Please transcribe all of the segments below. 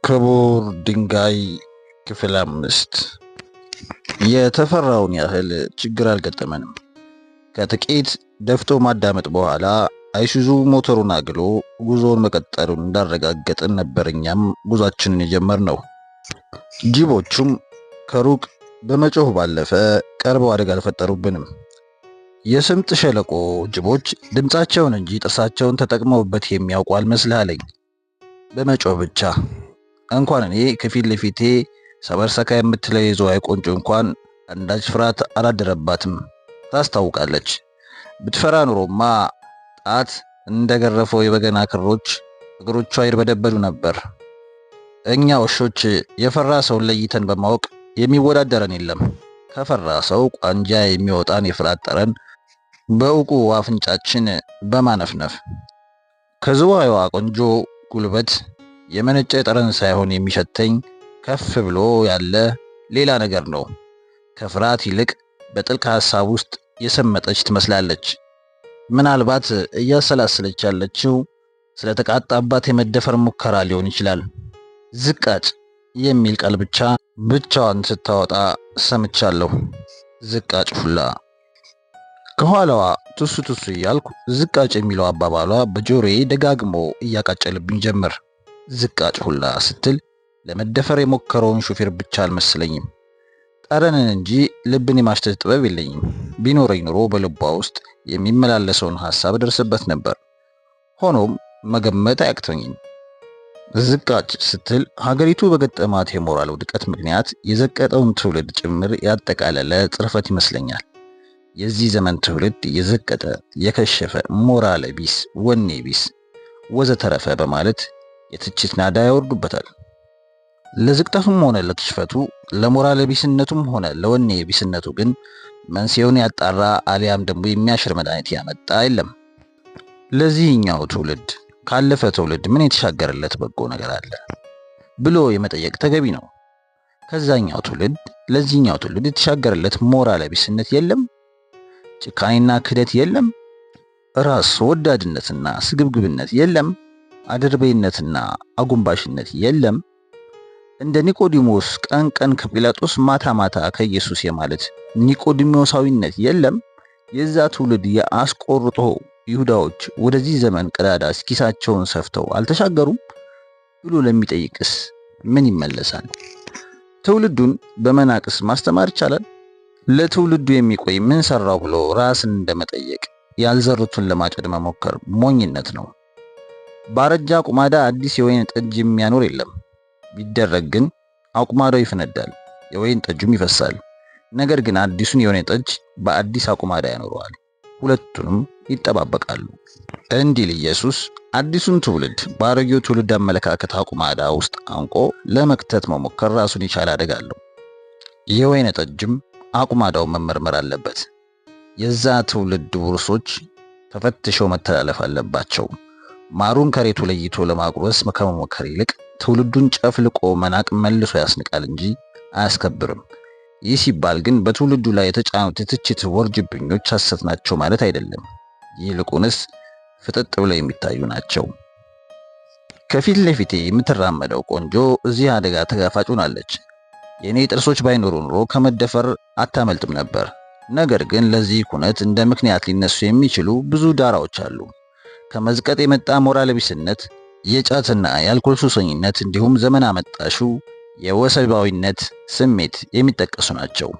ክቡር ድንጋይ ክፍል 5። የተፈራውን ያህል ችግር አልገጠመንም። ከጥቂት ደፍቶ ማዳመጥ በኋላ አይሱዙ ሞተሩን አግሎ ጉዞውን መቀጠሉን እንዳረጋገጥን ነበር እኛም ጉዟችንን የጀመርነው። ጅቦቹም ከሩቅ በመጮህ ባለፈ ቀርበው አደጋ አልፈጠሩብንም። የስምጥ ሸለቆ ጅቦች ድምፃቸውን እንጂ ጥርሳቸውን ተጠቅመውበት የሚያውቁ አልመስልህ አለኝ። በመጮህ ብቻ እንኳን እኔ ከፊት ለፊቴ ሰበርሰካ የምትለው የዝዋይ ቆንጆ እንኳን አንዳች ፍርሃት አላደረባትም። ታስታውቃለች። ብትፈራ ኑሮማ ጣት እንደገረፈው የበገና ክሮች እግሮቿ ይርበደበዱ ነበር። እኛ ውሾች የፈራ ሰውን ለይተን በማወቅ የሚወዳደረን የለም። ከፈራ ሰው ቋንጃ የሚወጣን የፍርሃት ጠረን በእውቁ አፍንጫችን በማነፍነፍ ከዝዋይዋ ቆንጆ ጉልበት የመነጨ ጠረን ሳይሆን የሚሸተኝ ከፍ ብሎ ያለ ሌላ ነገር ነው። ከፍርሃት ይልቅ በጥልቅ ሐሳብ ውስጥ የሰመጠች ትመስላለች። ምናልባት እያሰላሰለች ያለችው ስለተቃጣባት የመደፈር ሙከራ ሊሆን ይችላል። ዝቃጭ የሚል ቃል ብቻ ብቻዋን ስታወጣ ሰምቻለሁ። ዝቃጭ ሁላ። ከኋላዋ ቱሱ ቱሱ እያልኩ ዝቃጭ የሚለው አባባሏ በጆሮዬ ደጋግሞ እያቃጨልብኝ ጀመር። ዝቃጭ ሁላ ስትል ለመደፈር የሞከረውን ሾፌር ብቻ አልመሰለኝም። ጠረንን እንጂ ልብን የማሽተት ጥበብ የለኝም። ቢኖረኝ ኑሮ በልቧ ውስጥ የሚመላለሰውን ሐሳብ ደርስበት ነበር። ሆኖም መገመት አያቅተኝም። ዝቃጭ ስትል ሀገሪቱ በገጠማት የሞራል ውድቀት ምክንያት የዘቀጠውን ትውልድ ጭምር ያጠቃለለ ጽርፈት ይመስለኛል። የዚህ ዘመን ትውልድ የዘቀጠ፣ የከሸፈ፣ ሞራል ቢስ፣ ወኔ ቢስ ወዘተረፈ በማለት የትችት ናዳ ያወርዱበታል። ለዝቅጠቱም ሆነ ለክሽፈቱ፣ ለሞራል ቢስነቱም ሆነ ለወኔ ቢስነቱ ግን መንስኤውን ያጣራ አሊያም ደግሞ የሚያሽር መድኃኒት ያመጣ የለም። ለዚህኛው ትውልድ ካለፈ ትውልድ ምን የተሻገረለት በጎ ነገር አለ ብሎ የመጠየቅ ተገቢ ነው። ከዛኛው ትውልድ ለዚህኛው ትውልድ የተሻገረለት ሞራል ቢስነት የለም? ጭካኔና ክህደት የለም? ራስ ወዳድነትና ስግብግብነት የለም? አድርቤነትና አጉንባሽነት የለም? እንደ ኒቆዲሞስ ቀን ቀን ከጲላጦስ ማታ ማታ ከኢየሱስ የማለት ኒቆዲሞሳዊነት የለም? የዛ ትውልድ የአስቆርጦ ይሁዳዎች ወደዚህ ዘመን ቀዳዳ ኪሳቸውን ሰፍተው አልተሻገሩም ብሎ ለሚጠይቅስ ምን ይመለሳል? ትውልዱን በመናቅስ ማስተማር ይቻላል? ለትውልዱ የሚቆይ ምን ሰራው ብሎ ራስን እንደመጠየቅ ያልዘሩትን ለማጨድ መሞከር ሞኝነት ነው። ባረጃ አቁማዳ አዲስ የወይን ጠጅ የሚያኖር የለም። ቢደረግ ግን አቁማዳው ይፈነዳል፣ የወይን ጠጁም ይፈሳል። ነገር ግን አዲሱን የወይን ጠጅ በአዲስ አቁማዳ ያኖረዋል። ሁለቱንም ይጠባበቃሉ። እንዲል ኢየሱስ አዲሱን ትውልድ በአሮጌው ትውልድ አመለካከት አቁማዳ ውስጥ አንቆ ለመክተት መሞከር ራሱን የቻለ አደጋ አለው። የወይን ጠጅም አቁማዳው መመርመር አለበት። የዛ ትውልድ ውርሶች ተፈትሸው መተላለፍ አለባቸው። ማሩን ከሬቱ ለይቶ ለማጉረስ ከመሞከር ይልቅ ትውልዱን ጨፍልቆ መናቅ መልሶ ያስንቃል እንጂ አያስከብርም። ይህ ሲባል ግን በትውልዱ ላይ የተጫኑት የትችት ወርጅብኞች ሐሰት ናቸው ማለት አይደለም። ይልቁንስ ፍጥጥ ብለው የሚታዩ ናቸው። ከፊት ለፊቴ የምትራመደው ቆንጆ እዚህ አደጋ ተጋፋጭ ሆናለች። የእኔ ጥርሶች ባይኖሩ ኑሮ ከመደፈር አታመልጥም ነበር። ነገር ግን ለዚህ ኩነት እንደ ምክንያት ሊነሱ የሚችሉ ብዙ ዳራዎች አሉ። ከመዝቀጥ የመጣ ሞራል ቢስነት፣ የጫትና የአልኮል ሱሰኝነት እንዲሁም ዘመን አመጣሹ የወሰባዊነት ስሜት የሚጠቀሱ ናቸው።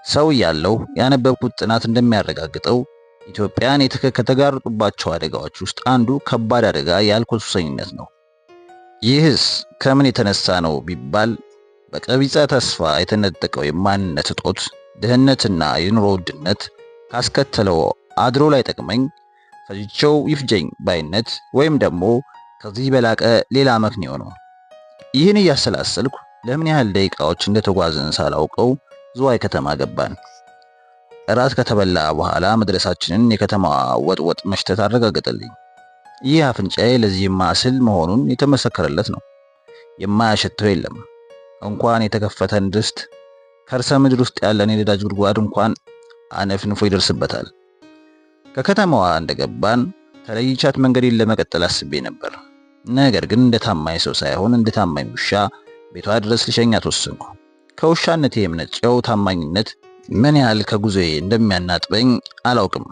ሰው ያለው ያነበብኩት ጥናት እንደሚያረጋግጠው ኢትዮጵያን ከተጋረጡባቸው አደጋዎች ውስጥ አንዱ ከባድ አደጋ የአልኮል ሱሰኝነት ነው። ይህስ ከምን የተነሳ ነው ቢባል በቀቢጸ ተስፋ የተነጠቀው የማንነት እጦት፣ ድህነትና የኑሮ ውድነት ካስከተለው አድሮ ላይ ጠቅመኝ ፈጅቼው ይፍጀኝ ባይነት ወይም ደግሞ ከዚህ በላቀ ሌላ መክንዮ ነው። ይህን እያሰላሰልኩ ለምን ያህል ደቂቃዎች እንደተጓዝን ሳላውቀው ዝዋይ ከተማ ገባን። እራት ከተበላ በኋላ መድረሳችንን የከተማዋ ወጥወጥ መሽተት አረጋገጠልኝ። ይህ አፍንጫዬ ለዚህ ማስል መሆኑን የተመሰከረለት ነው። የማያሸተው የለም። እንኳን የተከፈተን ድስት ከርሰ ምድር ውስጥ ያለን የነዳጅ ጉድጓድ እንኳን አነፍንፎ ይደርስበታል። ከከተማዋ እንደገባን ተለይቻት መንገዴን ለመቀጠል አስቤ ነበር። ነገር ግን እንደ ታማኝ ሰው ሳይሆን እንደ ታማኝ ውሻ ቤቷ ድረስ ልሸኛት ወሰንኩ። ከውሻነቴ የመነጨው ታማኝነት ምን ያህል ከጉዞዬ እንደሚያናጥበኝ አላውቅም።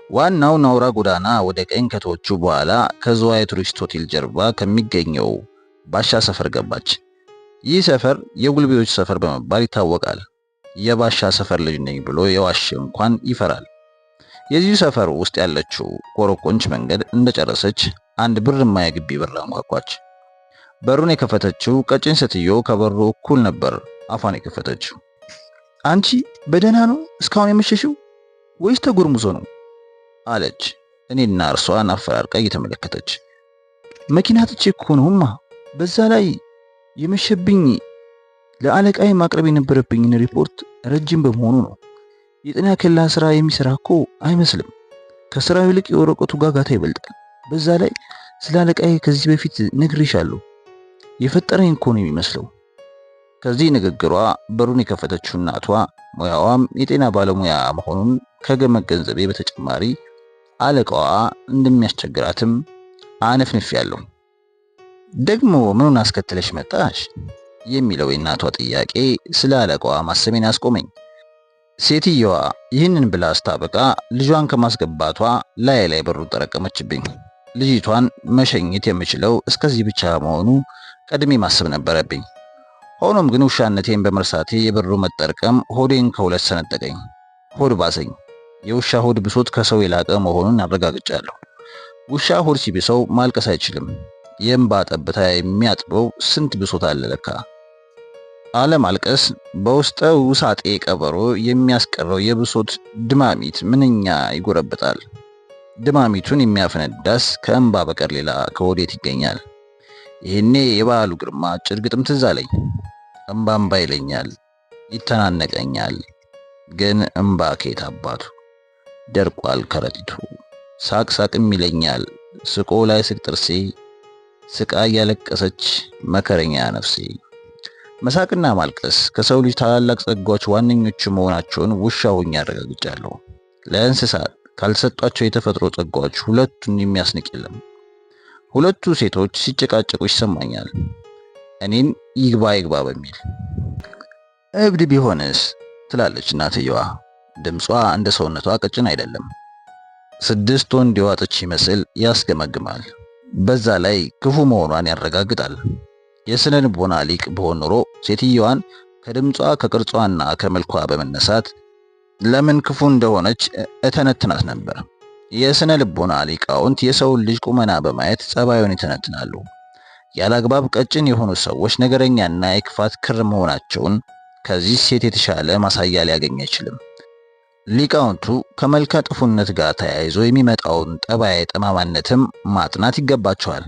ዋናውን አውራ ጎዳና ወደ ቀኝ ከተወቹ በኋላ ከዝዋይ ቱሪስት ሆቴል ጀርባ ከሚገኘው ባሻ ሰፈር ገባች። ይህ ሰፈር የጉልቤዎች ሰፈር በመባል ይታወቃል። የባሻ ሰፈር ልጅ ነኝ ብሎ የዋሸ እንኳን ይፈራል። የዚሁ ሰፈር ውስጥ ያለችው ኮረኮንች መንገድ እንደጨረሰች አንድ ብርማ የግቢ በር አንኳኳች። በሩን የከፈተችው ቀጭን ሴትዮ ከበሩ እኩል ነበር አፏን የከፈተችው። አንቺ በደህና ነው እስካሁን የመሸሽው ወይስ ተጎርሙሶ ነው? አለች እኔና እርሷን አፈራርቃ እየተመለከተች። መኪና ትቼ እኮ ነውማ። በዛ ላይ የመሸብኝ ለአለቃዬ ማቅረብ የነበረብኝን ሪፖርት ረጅም በመሆኑ ነው። የጤና ኬላ ስራ የሚሰራ እኮ አይመስልም። ከስራው ይልቅ የወረቀቱ ጋጋታ ይበልጣል። በዛ ላይ ስለ አለቃዬ ከዚህ በፊት ነግሬሻለሁ። የፈጠረኝ እኮ ነው የሚመስለው። ከዚህ ንግግሯ በሩን የከፈተችው እናቷ ሙያዋም የጤና ባለሙያ መሆኑን ከመገንዘቤ በተጨማሪ አለቃዋ እንደሚያስቸግራትም አነፍንፌያለሁ። ደግሞ ምኑን አስከትለሽ መጣሽ የሚለው የእናቷ ጥያቄ ስለ አለቃዋ ማሰቤን አስቆመኝ። ሴትየዋ ይህንን ብላ ስታበቃ ልጇን ከማስገባቷ ላይ ላይ በሩን ጠረቀመችብኝ። ልጅቷን መሸኘት የምችለው እስከዚህ ብቻ መሆኑ ቀድሜ ማሰብ ነበረብኝ። ሆኖም ግን ውሻነቴን በመርሳቴ የበሩ መጠርቀም ሆዴን ከሁለት ሰነጠቀኝ። ሆድ ባሰኝ። የውሻ ሆድ ብሶት ከሰው የላቀ መሆኑን አረጋግጫለሁ። ውሻ ሆድ ሲብሰው ማልቀስ አይችልም። የእንባ ጠብታ የሚያጥበው ስንት ብሶት አለ ለካ። አለማልቀስ በውስጠ ውሳጤ ቀበሮ የሚያስቀረው የብሶት ድማሚት ምንኛ ይጎረብጣል። ድማሚቱን የሚያፈነዳስ ከእንባ በቀር ሌላ ከወዴት ይገኛል? ይህኔ የበዓሉ ግርማ አጭር ግጥም ትዝ አለኝ። እምባ እምባ ይለኛል፣ ይተናነቀኛል። ግን እምባ ከየት አባቱ ደርቋል ከረጢቱ። ሳቅ ሳቅም ይለኛል ስቆ ላይ ስቅ ጥርሴ ስቃ እያለቀሰች መከረኛ ነፍሴ። መሳቅና ማልቀስ ከሰው ልጅ ታላላቅ ጸጋዎች ዋነኞቹ መሆናቸውን ውሻ ሆኜ አረጋግጫለሁ። ለእንስሳት ካልሰጧቸው የተፈጥሮ ጸጋዎች ሁለቱን የሚያስንቅ የለም። ሁለቱ ሴቶች ሲጨቃጨቁ ይሰማኛል። እኔን ይግባ ይግባ በሚል እብድ ቢሆንስ ትላለች እናትየዋ። ድምጿ እንደ ሰውነቷ ቀጭን አይደለም። 6 ወንድ የዋጠች ይመስል ያስገመግማል። በዛ ላይ ክፉ መሆኗን ያረጋግጣል። የስነ ልቦና ሊቅ ብሆን ኖሮ ሴትየዋን ከድምጿ ከቅርጿና ከመልኳ በመነሳት ለምን ክፉ እንደሆነች እተነትናት ነበር። የስነ ልቦና ሊቃውንት የሰውን ልጅ ቁመና በማየት ጸባዩን ይተነትናሉ። ያላግባብ ቀጭን የሆኑ ሰዎች ነገረኛና የክፋት ክር መሆናቸውን ከዚህ ሴት የተሻለ ማሳያ ሊያገኝ አይችልም። ሊቃውንቱ ከመልከ ጥፉነት ጋር ተያይዞ የሚመጣውን ጠባይ ጠማማነትም ማጥናት ይገባቸዋል።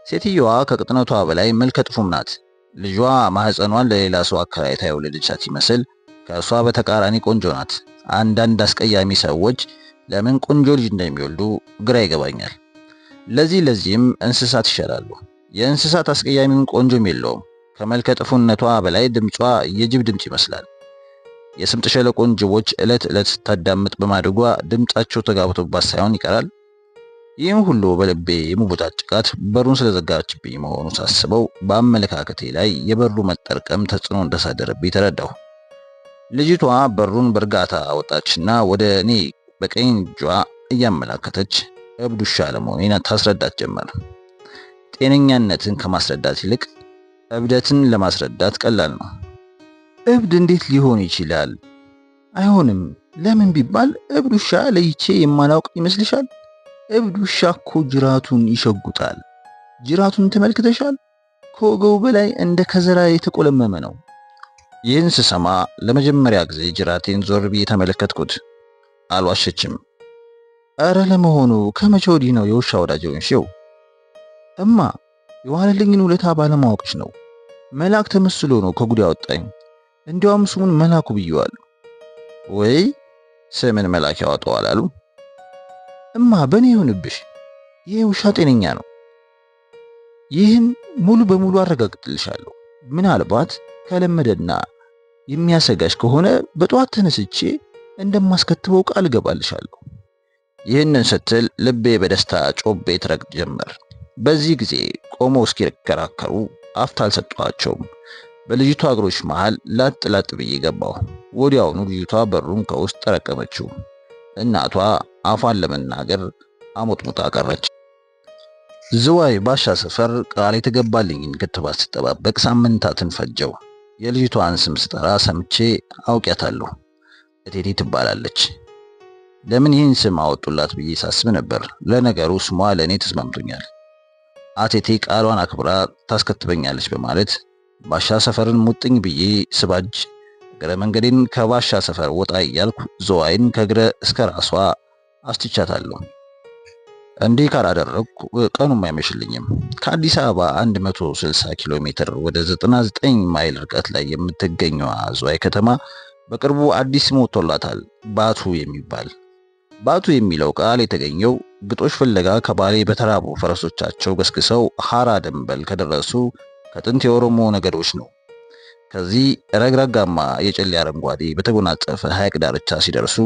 ሴትየዋ ከቅጥነቷ በላይ መልከ ጥፉም ናት። ልጇ ማህፀኗን ለሌላ ሰው አከራይታ የወለደቻት ይመስል ከእሷ በተቃራኒ ቆንጆ ናት። አንዳንድ አስቀያሚ ሰዎች ለምን ቆንጆ ልጅ እንደሚወልዱ ግራ ይገባኛል። ለዚህም እንስሳት ይሻላሉ። የእንስሳት አስቀያሚም ቆንጆም የለውም። ከመልከ ጥፉነቷ በላይ ድምጿ የጅብ ድምጽ ይመስላል። የስምጥ ሸለቆን ጅቦች ዕለት ዕለት ስታዳምጥ በማደጓ ድምጻቸው ተጋብቶባት ሳይሆን ይቀራል። ይህም ሁሉ በልቤ የምቦጫጭቃት በሩን ስለዘጋችብኝ መሆኑ ሳስበው በአመለካከቴ ላይ የበሩ መጠርቀም ተጽዕኖ እንዳሳደረብኝ ተረዳሁ። ልጅቷ በሩን በእርጋታ ወጣችና ወደ እኔ በቀኝ እጇ እያመላከተች እብድ ውሻ ለመሆኔን ታስረዳት ጀመር። ጤነኛነትን ከማስረዳት ይልቅ እብደትን ለማስረዳት ቀላል ነው። እብድ እንዴት ሊሆን ይችላል? አይሆንም። ለምን ቢባል እብድ ውሻ ለይቼ የማላውቅ ይመስልሻል? እብድ ውሻ እኮ ጅራቱን ይሸጉጣል። ጅራቱን ተመልክተሻል? ከወገቡ በላይ እንደ ከዘራ የተቆለመመ ነው። ይህን ስሰማ ለመጀመሪያ ጊዜ ጅራቴን ዞር ብዬ ተመለከትኩት። አልዋሸችም። ኧረ ለመሆኑ ከመቼ ወዲህ ነው የውሻ ወዳጅ የሆንሽው? እማ የዋለልኝን ውለታ ባለማወቅሽ ነው። መልአክ ተመስሎ ነው ከጉድ ያወጣኝ። እንዲያውም ስሙን መላኩ ብዬዋለሁ። ወይ ስምን መልአክ ያወጣዋል አሉ። እማ በእኔ ይሁንብሽ፣ ይህ ውሻ ጤነኛ ነው። ይህን ሙሉ በሙሉ አረጋግጥልሻለሁ። ምናልባት ከለመደና የሚያሰጋሽ ከሆነ በጠዋት ተነስቼ እንደማስከትበው ቃል እገባልሻለሁ። ይህንን ስትል ልቤ በደስታ ጮቤ ትረግጥ ጀመር። በዚህ ጊዜ ቆመው እስኪከራከሩ አፍታ አልሰጠኋቸውም። በልጅቷ እግሮች መሃል ላጥ ላጥ ብዬ ገባሁ። ወዲያውኑ ልጅቷ በሩን ከውስጥ ጠረቀመችው። እናቷ አፏን ለመናገር አሞጥሙጣ ቀረች። ዝዋይ ባሻ ሰፈር ቃል የተገባልኝን ክትባት ስጠባበቅ ሳምንታትን ፈጀው። የልጅቷን ስም ስጠራ ሰምቼ አውቂያታለሁ። እቴቴ ትባላለች። ለምን ይህን ስም አወጡላት ብዬ ሳስብ ነበር። ለነገሩ ስሟ ለእኔ ተስማምቶኛል። አቴቴ ቃሏን አክብራ ታስከትበኛለች በማለት ባሻ ሰፈርን ሙጥኝ ብዬ ስባጅ እግረ መንገዴን ከባሻ ሰፈር ወጣ እያልኩ ዝዋይን ከእግረ እስከ ራሷ አስችቻታለሁ። እንዲህ ካላደረግኩ ቀኑም አይመሽልኝም። ከአዲስ አበባ 160 ኪሎ ሜትር ወደ 99 ማይል ርቀት ላይ የምትገኘዋ ዝዋይ ከተማ በቅርቡ አዲስ ስም ወጥቶላታል፣ ባቱ የሚባል። ባቱ የሚለው ቃል የተገኘው ግጦሽ ፍለጋ ከባሌ በተራቡ ፈረሶቻቸው ገስግሰው ሐራ ደንበል ከደረሱ ከጥንት የኦሮሞ ነገዶች ነው። ከዚህ ረግረጋማ የጨሌ አረንጓዴ በተጎናጸፈ ሐይቅ ዳርቻ ሲደርሱ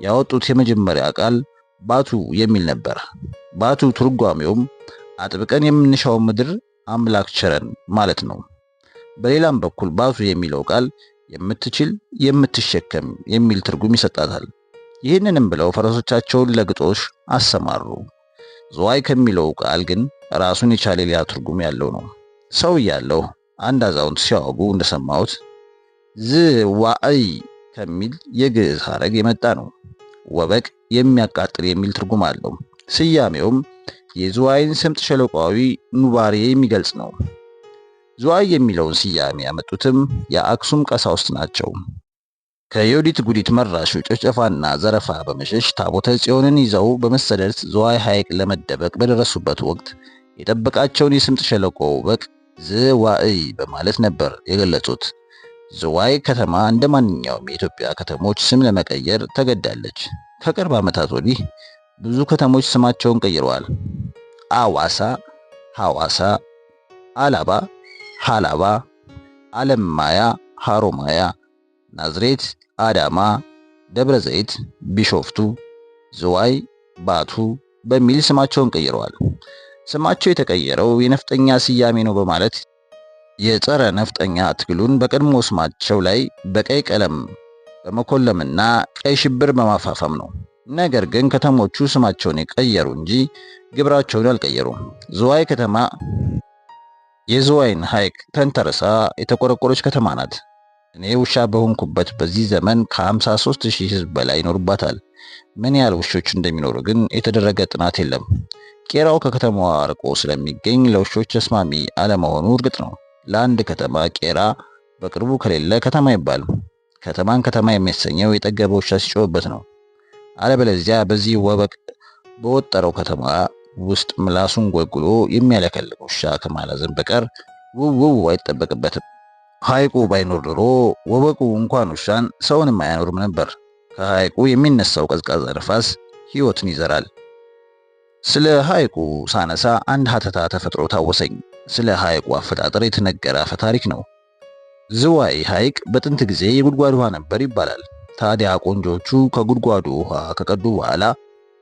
ያወጡት የመጀመሪያ ቃል ባቱ የሚል ነበር። ባቱ ትርጓሜውም አጥብቀን የምንሻው ምድር አምላክ ቸረን ማለት ነው። በሌላም በኩል ባቱ የሚለው ቃል የምትችል፣ የምትሸከም የሚል ትርጉም ይሰጣታል። ይህንንም ብለው ፈረሶቻቸውን ለግጦሽ አሰማሩ። ዝዋይ ከሚለው ቃል ግን ራሱን የቻለ ሌላ ትርጉም ያለው ነው። ሰው እያለሁ አንድ አዛውንት ሲያወጉ እንደሰማሁት ዝዋይ ከሚል የግዕዝ ሐረግ የመጣ ነው። ወበቅ የሚያቃጥል የሚል ትርጉም አለው። ስያሜውም የዝዋይን ስምጥ ሸለቋዊ ኑባሬ የሚገልጽ ነው። ዝዋይ የሚለውን ስያሜ ያመጡትም የአክሱም ቀሳውስት ናቸው። ከዮዲት ጉዲት መራሹ ጭፍጨፋና ዘረፋ በመሸሽ ታቦተ ጽዮንን ይዘው በመሰደድ ዝዋይ ሐይቅ ለመደበቅ በደረሱበት ወቅት የጠበቃቸውን የስምጥ ሸለቆ ወበቅ ዝዋይ በማለት ነበር የገለጹት። ዝዋይ ከተማ እንደ ማንኛውም የኢትዮጵያ ከተሞች ስም ለመቀየር ተገዳለች። ከቅርብ ዓመታት ወዲህ ብዙ ከተሞች ስማቸውን ቀይረዋል። አዋሳ፣ ሐዋሳ፣ አላባ፣ ሃላባ፣ አለማያ፣ ሃሮማያ፣ ናዝሬት፣ አዳማ፣ ደብረ ዘይት፣ ቢሾፍቱ፣ ዝዋይ፣ ባቱ በሚል ስማቸውን ቀይረዋል። ስማቸው የተቀየረው የነፍጠኛ ስያሜ ነው በማለት የጸረ ነፍጠኛ ትግሉን በቀድሞ ስማቸው ላይ በቀይ ቀለም በመኮለምና ቀይ ሽብር በማፋፋም ነው። ነገር ግን ከተሞቹ ስማቸውን የቀየሩ እንጂ ግብራቸውን አልቀየሩም። ዝዋይ ከተማ የዝዋይን ሐይቅ ተንተርሳ የተቆረቆረች ከተማ ናት። እኔ ውሻ በሆንኩበት በዚህ ዘመን ከ53 ሺህ ሕዝብ በላይ ይኖርባታል። ምን ያህል ውሾች እንደሚኖሩ ግን የተደረገ ጥናት የለም። ቄራው ከከተማዋ ርቆ ስለሚገኝ ለውሾች ተስማሚ አለመሆኑ እርግጥ ነው። ለአንድ ከተማ ቄራ በቅርቡ ከሌለ ከተማ አይባልም። ከተማን ከተማ የሚያሰኘው የጠገበ ውሻ ሲጮህበት ነው። አለበለዚያ በዚህ ወበቅ በወጠረው ከተማ ውስጥ ምላሱን ጎልጉሎ የሚያለከልቅ ውሻ ከማላዘን በቀር ውውው አይጠበቅበትም። ሐይቁ ባይኖር ኖሮ ወበቁ እንኳን ውሻን ሰውንም አያኖርም ነበር። ከሐይቁ የሚነሳው ቀዝቃዛ ነፋስ ሕይወትን ይዘራል። ስለ ሐይቁ ሳነሳ አንድ ሀተታ ተፈጥሮ ታወሰኝ። ስለ ሐይቁ አፈጣጠር የተነገረ አፈ ታሪክ ነው። ዝዋይ ሐይቅ በጥንት ጊዜ የጉድጓድ ውሃ ነበር ይባላል። ታዲያ ቆንጆቹ ከጉድጓዱ ውሃ ከቀዱ በኋላ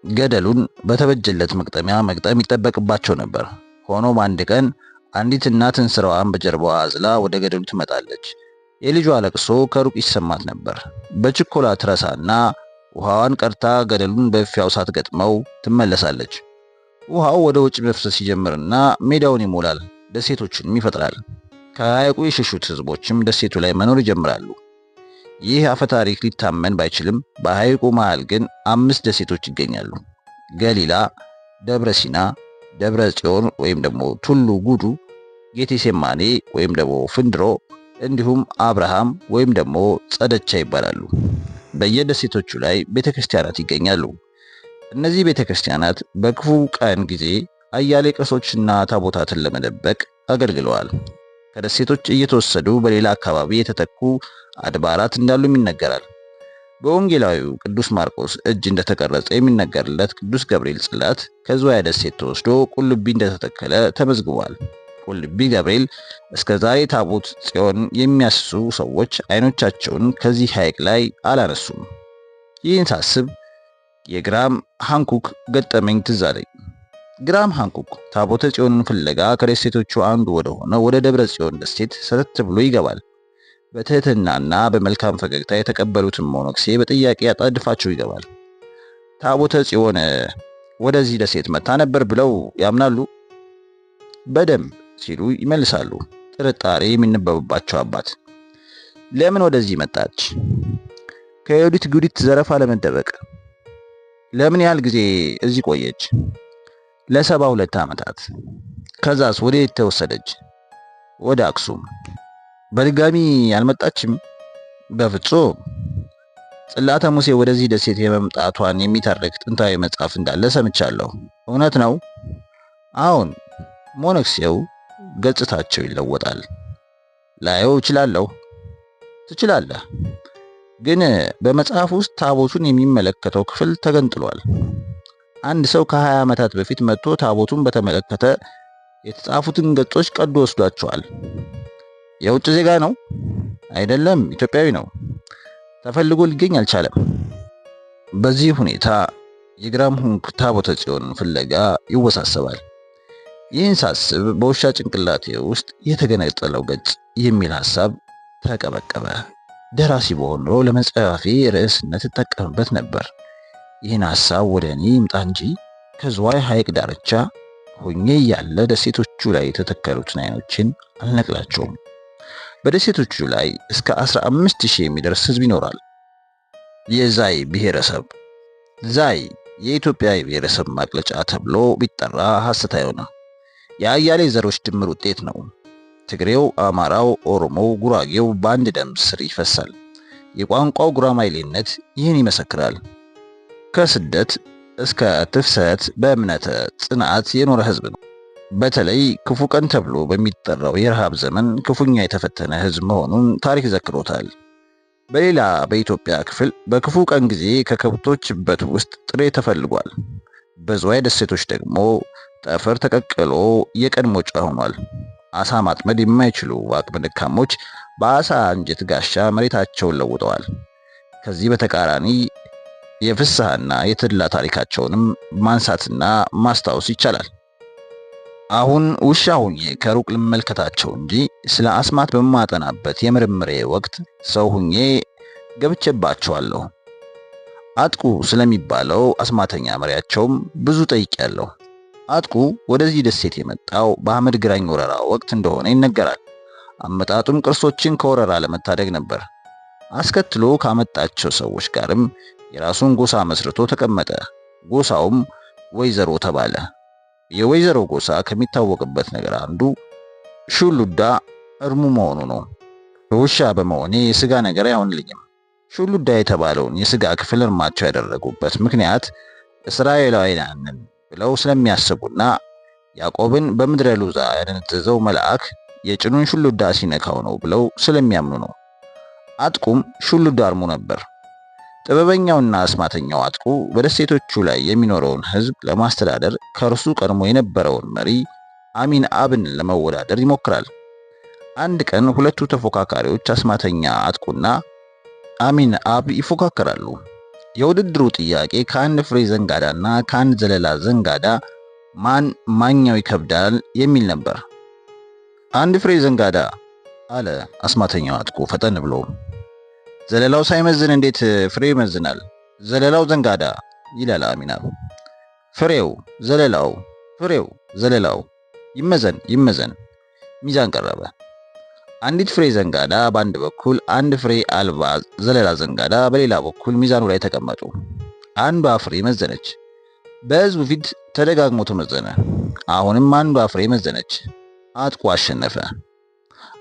ገደሉን በተበጀለት መግጠሚያ መግጠም ይጠበቅባቸው ነበር። ሆኖም አንድ ቀን አንዲት እናት እንስራዋን በጀርባዋ አዝላ ወደ ገደሉ ትመጣለች። የልጇ ለቅሶ ከሩቅ ይሰማት ነበር። በችኮላ ትረሳና ውሃዋን ቀርታ ገደሉን በእፊያው ሳትገጥመው ትመለሳለች። ውሃው ወደ ውጭ መፍሰስ ሲጀምርና ሜዳውን ይሞላል፣ ደሴቶችንም ይፈጥራል። ከሐይቁ የሸሹት ሕዝቦችም ደሴቱ ላይ መኖር ይጀምራሉ። ይህ አፈታሪክ ሊታመን ባይችልም በሐይቁ መሃል ግን 5 ደሴቶች ይገኛሉ። ገሊላ፣ ደብረ ሲና፣ ደብረ ጽዮን ወይም ደግሞ ቱሉ ጉዱ፣ ጌቴሴማኔ ወይም ደግሞ ፍንድሮ፣ እንዲሁም አብርሃም ወይም ደግሞ ጸደቻ ይባላሉ። በየደሴቶቹ ላይ ቤተክርስቲያናት ይገኛሉ። እነዚህ ቤተክርስቲያናት በክፉ ቀን ጊዜ አያሌ ቅርሶችና ታቦታትን ለመደበቅ አገልግለዋል። ከደሴቶች እየተወሰዱ በሌላ አካባቢ የተተኩ አድባራት እንዳሉም ይነገራል። በወንጌላዊው ቅዱስ ማርቆስ እጅ እንደተቀረጸ የሚነገርለት ቅዱስ ገብርኤል ጽላት ከዝዋይ ደሴት ተወስዶ ቁልቢ እንደተተከለ ተመዝግቧል። ቁልቢ ገብርኤል እስከ ዛሬ ታቦት ጽዮን የሚያስሱ ሰዎች አይኖቻቸውን ከዚህ ሐይቅ ላይ አላነሱም። ይህን ሳስብ የግራም ሃንኩክ ገጠመኝ ትዝ አለኝ። ግራም ሃንኩክ ታቦተ ጽዮንን ፍለጋ ከደሴቶቹ አንዱ ወደ ሆነው ወደ ደብረ ጽዮን ደሴት ሰተት ብሎ ይገባል። በትህትናና በመልካም ፈገግታ የተቀበሉትን መነኩሴ በጥያቄ ያጣድፋቸው ይገባል። ታቦተ ጽዮን ወደዚህ ደሴት መታ ነበር ብለው ያምናሉ? በደንብ ሲሉ ይመልሳሉ። ጥርጣሬ የሚነበብባቸው አባት ለምን ወደዚህ መጣች? ከዮዲት ጉዲት ዘረፋ ለመደበቅ። ለምን ያህል ጊዜ እዚህ ቆየች? ለ72 ዓመታት። ከዛስ ወዴት ተወሰደች? ወደ አክሱም። በድጋሚ አልመጣችም? በፍጹም። ጽላተ ሙሴ ወደዚህ ደሴት የመምጣቷን የሚተርክ ጥንታዊ መጽሐፍ እንዳለ ሰምቻለሁ። እውነት ነው? አሁን ሞነክሴው ገጽታቸው ይለወጣል። ላየው እችላለሁ? ትችላለህ። ግን በመጽሐፍ ውስጥ ታቦቱን የሚመለከተው ክፍል ተገንጥሏል። አንድ ሰው ከ20 ዓመታት በፊት መጥቶ ታቦቱን በተመለከተ የተጻፉትን ገጾች ቀዶ ወስዷቸዋል። የውጭ ዜጋ ነው? አይደለም፣ ኢትዮጵያዊ ነው። ተፈልጎ ሊገኝ አልቻለም። በዚህ ሁኔታ የግራም ሃንኩክ ታቦተ ጽዮንን ፍለጋ ይወሳሰባል። ይህን ሳስብ በውሻ ጭንቅላቴ ውስጥ የተገነጠለው ገጽ የሚል ሐሳብ ተቀበቀበ። ደራሲ በሆን ኖሮ ለመጽሐፌ ርዕስነት እጠቀምበት ነበር። ይህን ሐሳብ ወደ እኔ ይምጣ እንጂ ከዝዋይ ሐይቅ ዳርቻ ሆኜ ያለ ደሴቶቹ ላይ የተተከሉትን አይኖችን አልነቅላቸውም። በደሴቶቹ ላይ እስከ 15,000 የሚደርስ ሕዝብ ይኖራል። የዛይ ብሔረሰብ ዛይ የኢትዮጵያ የብሔረሰብ ማቅለጫ ተብሎ ቢጠራ ሐሰት አይሆንም። የአያሌ ዘሮች ድምር ውጤት ነው። ትግሬው፣ አማራው፣ ኦሮሞው፣ ጉራጌው በአንድ ደም ስር ይፈሳል። የቋንቋው ጉራማይሌነት ይህን ይመሰክራል። ከስደት እስከ ትፍሰት በእምነተ ጽንዓት የኖረ ሕዝብ ነው። በተለይ ክፉ ቀን ተብሎ በሚጠራው የረሃብ ዘመን ክፉኛ የተፈተነ ሕዝብ መሆኑን ታሪክ ዘክሮታል። በሌላ በኢትዮጵያ ክፍል በክፉ ቀን ጊዜ ከከብቶች እበት ውስጥ ጥሬ ተፈልጓል። በዝዋይ ደሴቶች ደግሞ ጠፈር ተቀቅሎ የቀን መውጫ ሆኗል። አሳ ማጥመድ የማይችሉ አቅመ ደካሞች በአሳ አንጀት ጋሻ መሬታቸውን ለውጠዋል። ከዚህ በተቃራኒ የፍስሐና የተድላ ታሪካቸውንም ማንሳትና ማስታወስ ይቻላል። አሁን ውሻ ሁኜ ከሩቅ ልመልከታቸው እንጂ ስለ አስማት በማጠናበት የምርምሬ ወቅት ሰው ሁኜ ገብቼባቸዋለሁ። አጥቁ ስለሚባለው አስማተኛ መሪያቸውም ብዙ ጠይቄያለሁ። አጥቁ ወደዚህ ደሴት የመጣው በአህመድ ግራኝ ወረራ ወቅት እንደሆነ ይነገራል። አመጣጡም ቅርሶችን ከወረራ ለመታደግ ነበር። አስከትሎ ካመጣቸው ሰዎች ጋርም የራሱን ጎሳ መስርቶ ተቀመጠ። ጎሳውም ወይዘሮ ተባለ። የወይዘሮ ጎሳ ከሚታወቅበት ነገር አንዱ ሹሉዳ እርሙ መሆኑ ነው። ውሻ በመሆኔ የስጋ ነገር አይሆንልኝም። ሹሉዳ የተባለውን የስጋ ክፍል እርማቸው ያደረጉበት ምክንያት እስራኤላውያንን ብለው ስለሚያስቡና ያዕቆብን በምድረ ሉዛ ያደነዘዘው መልአክ የጭኑን ሹሉዳ ሲነካው ነው ብለው ስለሚያምኑ ነው። አጥቁም ሹሉዳ እርሙ ነበር። ጥበበኛውና አስማተኛው አጥቁ በደሴቶቹ ላይ የሚኖረውን ሕዝብ ለማስተዳደር ከእርሱ ቀድሞ የነበረውን መሪ አሚን አብን ለመወዳደር ይሞክራል። አንድ ቀን ሁለቱ ተፎካካሪዎች አስማተኛ አጥቁና አሚን አብ ይፎካከራሉ። የውድድሩ ጥያቄ ከአንድ ፍሬ ዘንጋዳና ከአንድ ዘለላ ዘንጋዳ ማን ማኛው ይከብዳል የሚል ነበር። አንድ ፍሬ ዘንጋዳ አለ አስማተኛው አጥቁ ፈጠን ብሎ። ዘለላው ሳይመዝን እንዴት ፍሬው ይመዝናል? ዘለላው ዘንጋዳ ይላል አሚናብ። ፍሬው ዘለላው፣ ፍሬው ዘለላው፣ ይመዘን ይመዘን። ሚዛን ቀረበ። አንዲት ፍሬ ዘንጋዳ በአንድ በኩል፣ አንድ ፍሬ አልባ ዘለላ ዘንጋዳ በሌላ በኩል ሚዛኑ ላይ ተቀመጡ። አንዷ ፍሬ መዘነች። በሕዝቡ ፊት ተደጋግሞ ተመዘነ። አሁንም አንዷ ፍሬ መዘነች። አጥቁ አሸነፈ።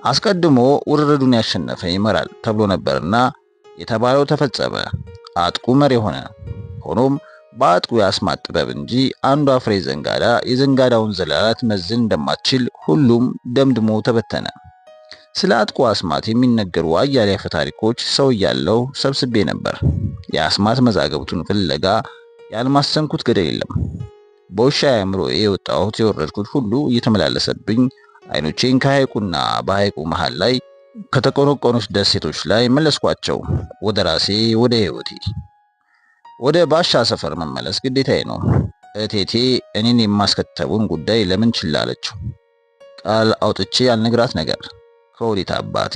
አስቀድሞ ውርርዱን ያሸነፈ ይመራል ተብሎ ነበርና የተባለው ተፈጸመ። አጥቁ መሪ ሆነ። ሆኖም በአጥቁ የአስማት ጥበብ እንጂ አንዷ ፍሬ ዘንጋዳ የዘንጋዳውን ዘለላ ልትመዝን እንደማትችል ሁሉም ደምድሞ ተበተነ። ስለ አጥቁ አስማት የሚነገሩ አያሌ አፈ ታሪኮች ሰው እያለሁ ሰብስቤ ነበር። የአስማት መዛግብቱን ፍለጋ ያልማሰንኩት ገደል የለም። በውሻ አእምሮዬ የወጣሁት የወረድኩት ሁሉ እየተመላለሰብኝ አይኖቼን ከሐይቁና በሐይቁ መሃል ላይ ከተቆነቆኑት ደሴቶች ላይ መለስኳቸው። ወደ ራሴ፣ ወደ ሕይወቴ፣ ወደ ባሻ ሰፈር መመለስ ግዴታዬ ነው። እቴቴ እኔን የማስከተቡን ጉዳይ ለምን ችላ አለችው? ቃል አውጥቼ ያልነግራት ነገር ከወዴት አባቴ።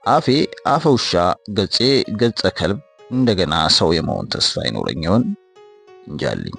አፌ አፈ ውሻ፣ ገጼ ገጸ ከልብ፣ እንደገና ሰው የመሆን ተስፋ ይኖረኝ ይሆን? እንጃልኝ።